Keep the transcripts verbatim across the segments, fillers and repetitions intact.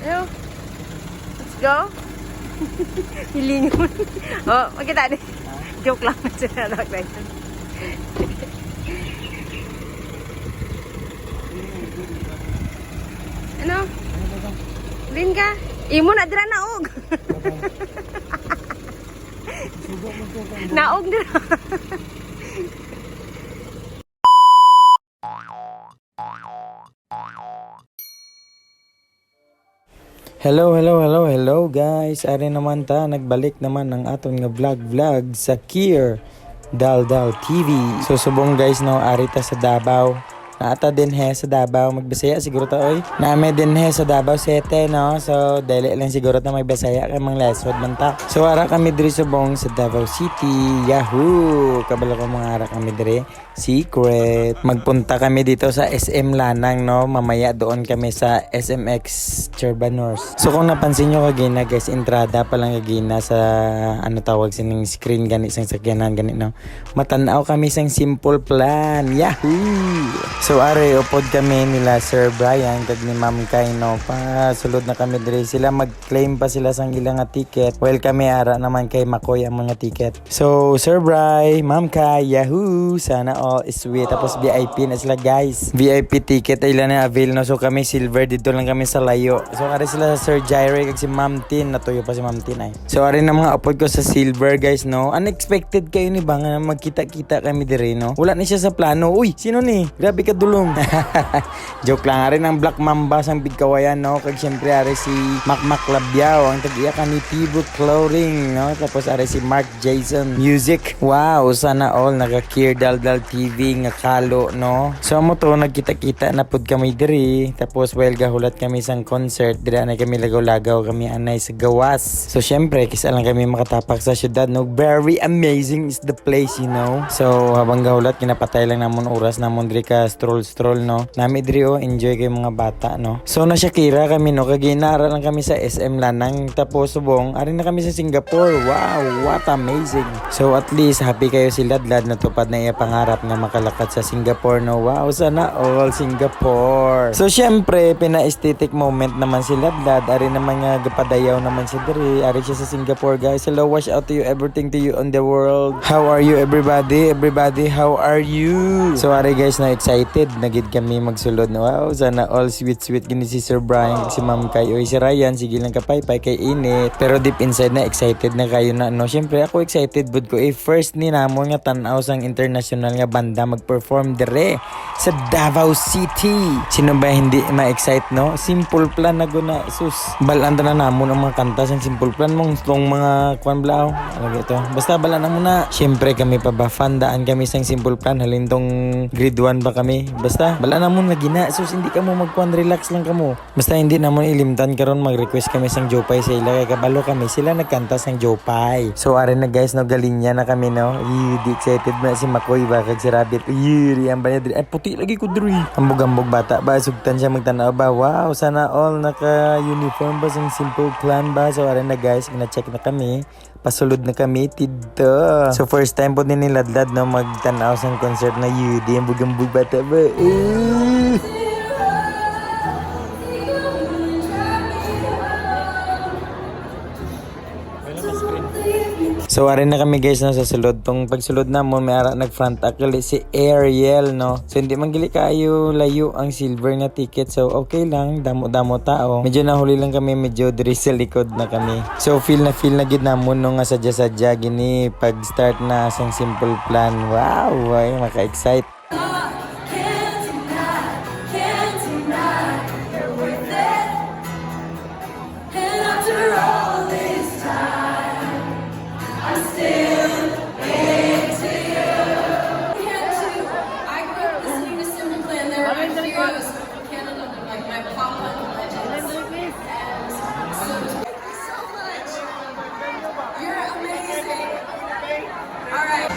Let's go. Hilingon. Oh, makita ni. Joke lang. Sinanak na yun. Ano? Lin ka? Imo na dira naog. Naog dira. Hello, hello, hello, hello, guys. Ari naman ta, nagbalik naman ang aton nga vlog, vlog sa Kier Daldal T V. So, subong, guys, no, ari ta sa Davao. Naa ta dinhi sa Davao, magbisaya siguro ta, oy. Naa mi dinhi sa Davao City, no? So, dili lang siguro ta magbisaya kay manglisod man ta. So, ara kami diri subong sa Davao City. Yahoo! Kabalo ko mga ara kami diri. Secret. Magpunta kami dito sa S M Lanang, no? Mamaya doon kami sa S M X Churbanors. So kung napansin nyo kagina, guys, entrada pa lang kagina sa, ano tawag sining screen gani, sang sakyanan gani, no? Matan-aw kami sang Simple Plan. Yahoo! So are, upod kami nila Sir Brian kag ni Ma'am Kay, no? Pasulod na kami diri. Sila mag-claim pa sila sang ila nga ticket. While kami ara naman kay Makoy ang mga ticket. So, Sir Bry, Ma'am Kai, Yahoo! Sana all is sweet. Tapos V I P na sila, guys. V I P ticket ay ila na avail, no? So, kami silver, dito lang kami sa layo. So, ari sila sa Sir Jaire kag si Ma'am Tin. Natuyo pa si Ma'am Tin ay. So, ari na mga upod ko sa silver, guys, no? Unexpected kayo ni ba nga magkita-kita kami dire, no? Wala ni siya sa plano. Uy, sino ni? Grabe ka dulong. Joke lang, ari ang Black Mamba sang Bigkawayan, no? Kag siyempre, ari si Makmak Labiao, ang tag-iya ka ni Pivot Clothing, no? Tapos, ari si Mark Jason Music. Wow, sana all naka-Kier Daldal T V nga kalo, no? So, amo to, nagkita-kita na pud kami diri. Tapos, while gahulat kami sang concert, diri anay kami lagaw-lagaw, kami anay sa gawas. So, syempre, kis-a lang kami makatapak sa syudad, no? Very amazing is the place, you know? So, habang gahulat, ginapatay lang namon oras namon diri ka stroll-stroll, no? Nami diri, oh, enjoy kay mga bata, no? So, na Shakira kami, no? Kag ginara lang kami sa S M Lanang, tapos subong, ari na kami sa Singapore. Wow, what amazing! So, at least, happy kayo si Ladlad, natupad na iya pangarap nga makalakat sa Singapore, no? Wow, sana all Singapore! So, syempre, pina-aesthetic moment naman si Ladlad. Ari naman nga gapadayaw naman siya diri. Ari siya sa Singapore, guys. Hello, wash out to you, everything to you on the world. How are you, everybody? Everybody, how are you? So, ari, guys, na excited na gid kami magsulod, no? Wow, sana all sweet-sweet gini si Sir Brian kag si Ma'am Kay. Oy, si Ryan, sige lang kapaypay kay init. Pero deep inside na, excited na kayo na, no? Syempre, ako excited bud ko. Eh, first ni namon nga tan-aw sang international nga banda mag-perform dire sa Davao City. Sino ba hindi ma-excite, no? Simple Plan na guna, sus. Balaan ta na namon ang mga kanta sang Simple Plan, mong tong mga kwan, blaw. Ano ba ito? Basta balaan na muna. Siyempre kami pa ba, fan daan kami sang Simple Plan. Halin tong grade one ba kami. Basta, balaan na muna, gina. Sus, hindi ka mo magkwan, relax lang ka mo. Basta hindi namon ilimtan karon, mag-request kami sang Jopay sa ila, kay kabalo kami sila nagkanta sang Jopay. So, ari na guys, no, galinya na kami, no. Yee, di excited na si Makoy ba kag si Rabbit. Yee, ang ba niya diri? Ay, puti lagi ko diri. Ambog-ambog bata ba, sugtan siya magtanaw ba. Wow, sana all naka-uniform ba sang Simple Plan ba. So, ari na guys, gina-check na kami. Pasulod na kami didto. So, first time po din ni Ladlad, no, magtanaw sang concert na yun. Di ang bugang-bug bata ba? Eh. So, ari na kami, guys, no, sa sulod. Tong pagsulod namon, may ara nag-front act gali si Ariel, no. So, hindi man gali kaayo layo ang silver nga ticket. So, okay lang, damo-damo tao. Medyo nahuli lang kami, medyo diri sa likod na kami. So, feel na feel na gid namon, no, nga sadya-sadya gini pag-start na sang Simple Plan. Wow, ay, maka-excite. And after all this time, I'm still into you. Can't you? I grew up listening to Simple Plan. They were my heroes. From Canada, they're like my pop punk legends. And so, thank you so much. You're amazing. All right.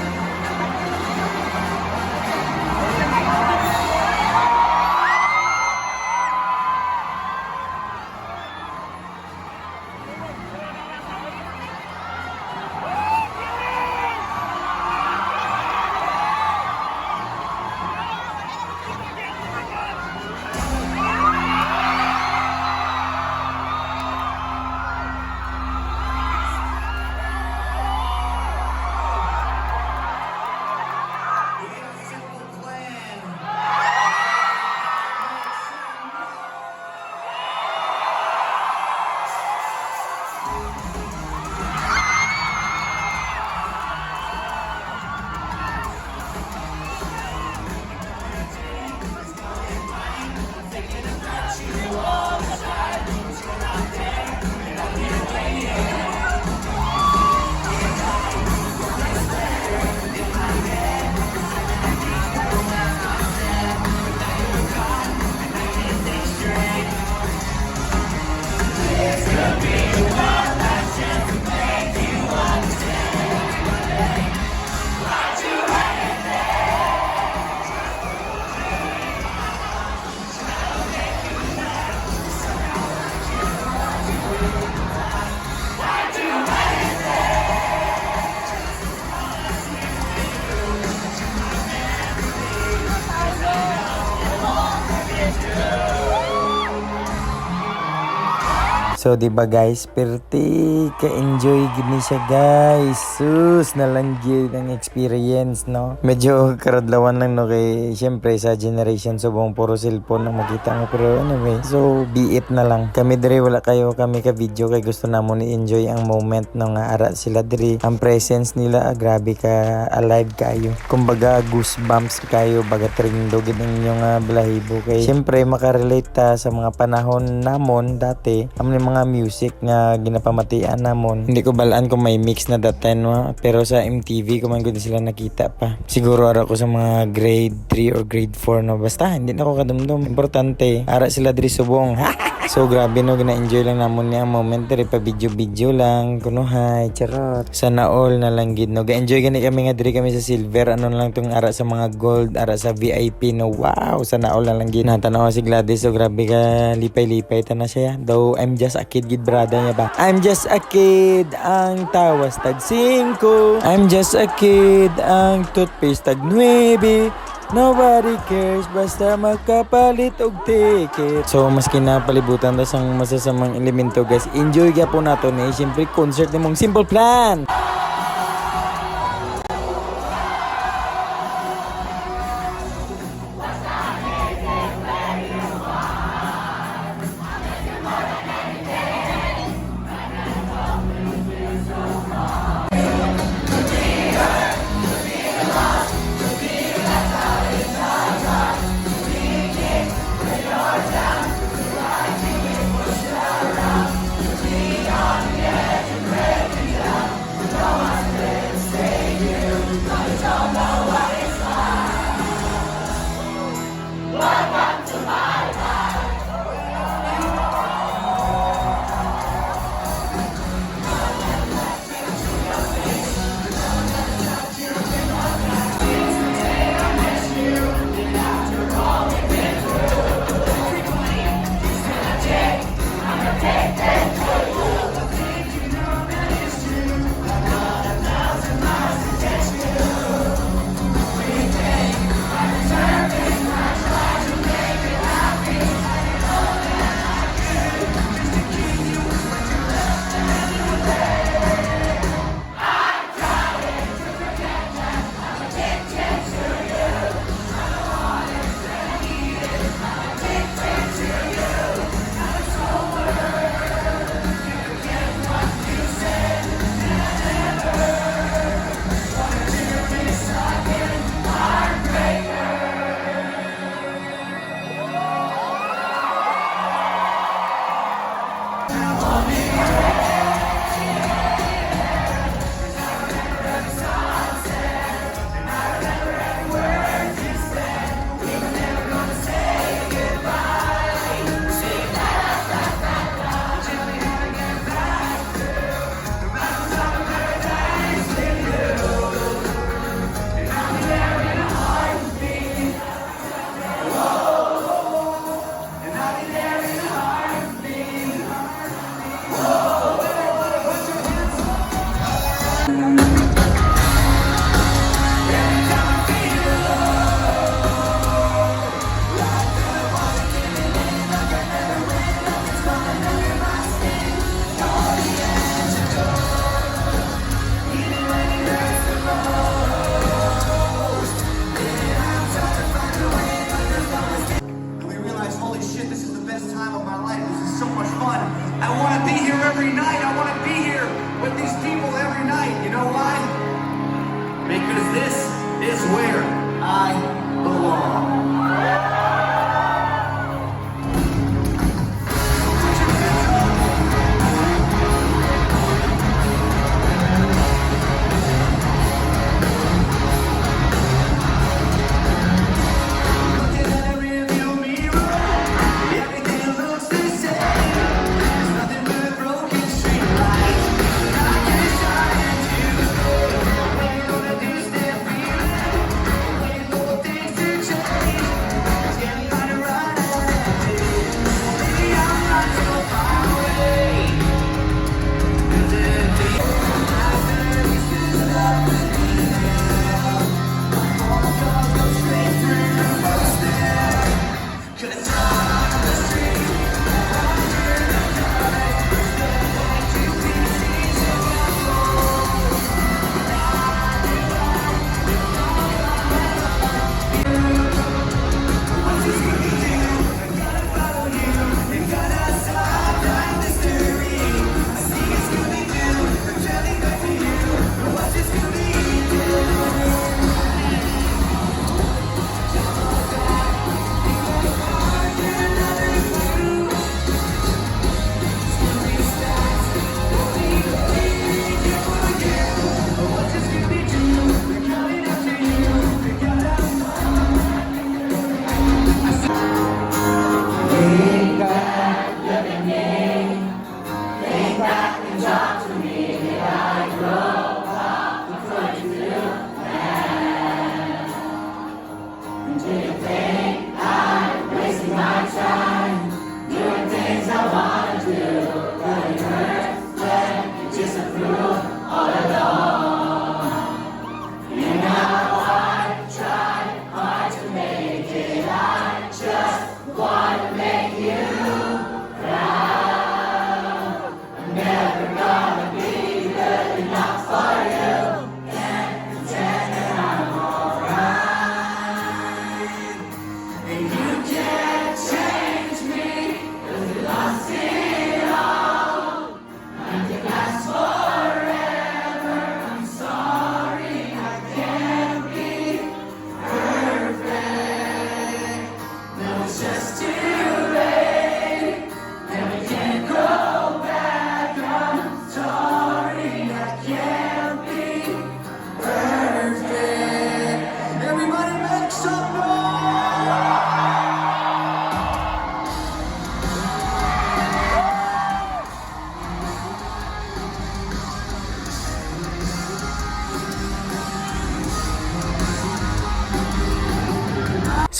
So, di ba guys, perti ka-enjoy gid ni siya, guys. Sus, nalanggid ang experience, no? Medyo karadlawan lang, no, kay syempre sa generation subong puro cellphone ang makita mo, pero anyway, so be it na lang. Kami diri wala kayo kami ka video kay gusto namon i-enjoy ang moment, no, nga ara sila diri. Ang presence nila, ah, grabe ka alive kayo. Kumbaga goosebumps kayo, baga trindo gid ang inyong, ah, balahibo kay syempre makarelate ta sa mga panahon namon dati. Amo ni mga music nga ginapamatian namon. Hindi ko balaan kung may mix na that time, no? Pero sa M T V ko man gud sila nakita pa. Siguro ara ko sa mga grade three or grade four, no? Basta, hindi na ko kadumdom. Importante, ara sila diri subong. So, grabe, no? Gina-enjoy lang namon ni ang moment diri pa video-video lang. Kunuhay, charot. Sana all na lang gid, no? Ga-enjoy gani kami nga diri kami sa silver. Ano na lang tong ara sa mga gold, ara sa V I P, no? Wow, sana all na lang gid. Natanaw si Gladys, so grabe ka lipay-lipay ta na siya. Though I'm just a kid gid, brada niya ba? I'm just a kid, ang tawas tag singko. I'm just a kid, ang toothpaste tag nuebe. Nobody cares, basta makapalit og ticket. So, maski na palibutan ta sang masasamang elemento, guys, enjoy gyapon nato ni. Siyempre, concert ni mong Simple Plan. And we realized, "Holy shit, this is the best time of my life. This is so much fun. I wanna be here every night. I wanna be here with these people every night." You know why? Because this is where I belong.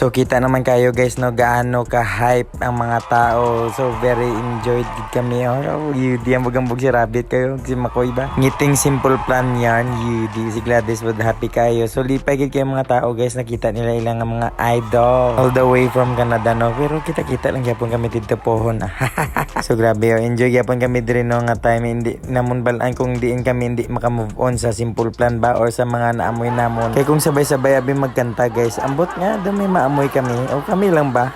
So kita naman kayo guys, no, gaano ka hype ang mga tao. So very enjoyed gid kami. Oh, yun, di ang bugang si Rabbit kayo, si Makoy ba? Ngiting Simple Plan yan, yun, di si Gladys would happy kayo. So lipay gid kayo mga tao guys, nakita nila ilang mga idol all the way from Canada, no? Pero kita-kita lang gyapon kami dito pohon. So grabe, oh, enjoy gyapon kami diri, no, nga time hindi namon balaan kung diin kami hindi makamove on sa Simple Plan ba or sa mga naamoy namon. Kay kung sabay-sabay abi magkanta guys, ambot nga daw may maamoy kami o kami lang ba?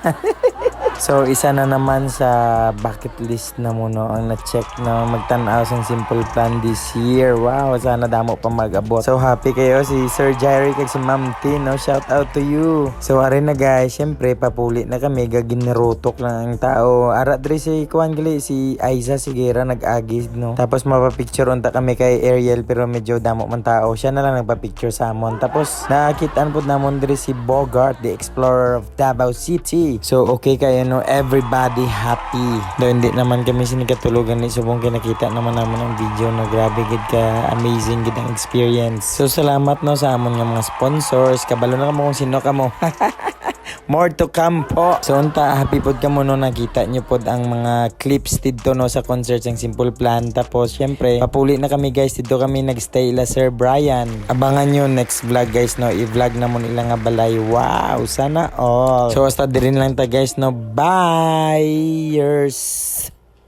So isa na naman sa bucket list na mo, no, ang na-check na magtan-aw sang Simple Plan this year. Wow, sana damo pa mag-abot. So happy kayo si Sir Jerry kag si Ma'am T, no? Shout out to you. So ari na guys, syempre papuli na kami, gaginrutok lang ang tao. Ara diri si kuan gali, si Aiza Sigera nag-agi, no? Tapos mapapicture unta kami kay Ariel, pero medyo damo man tao. Siya na lang nagpapicture sa amon. Tapos nakit-an pud namon diri si Bogart, the explorer of Davao City. So okay kayo, no, everybody happy. Daw hindi naman kami sinikatulogan ni subong kay nakita naman naman ang video na grabe gid ka amazing gid ang experience. So salamat, no, sa amon nga mga sponsors. Kabalo na kamo kung sino kamo. More to come po. So unta, happy pod kamo, no, nakita nyo pod ang mga clips didto, no, sa concert sang Simple Plan. Tapos syempre papuli na kami guys, didto kami nagstay ila Sir Brian. Abangan nyo next vlog guys, no, i-vlog namon ila nga balay. Wow, sana all. So hasta diri lang ta guys, no, bye.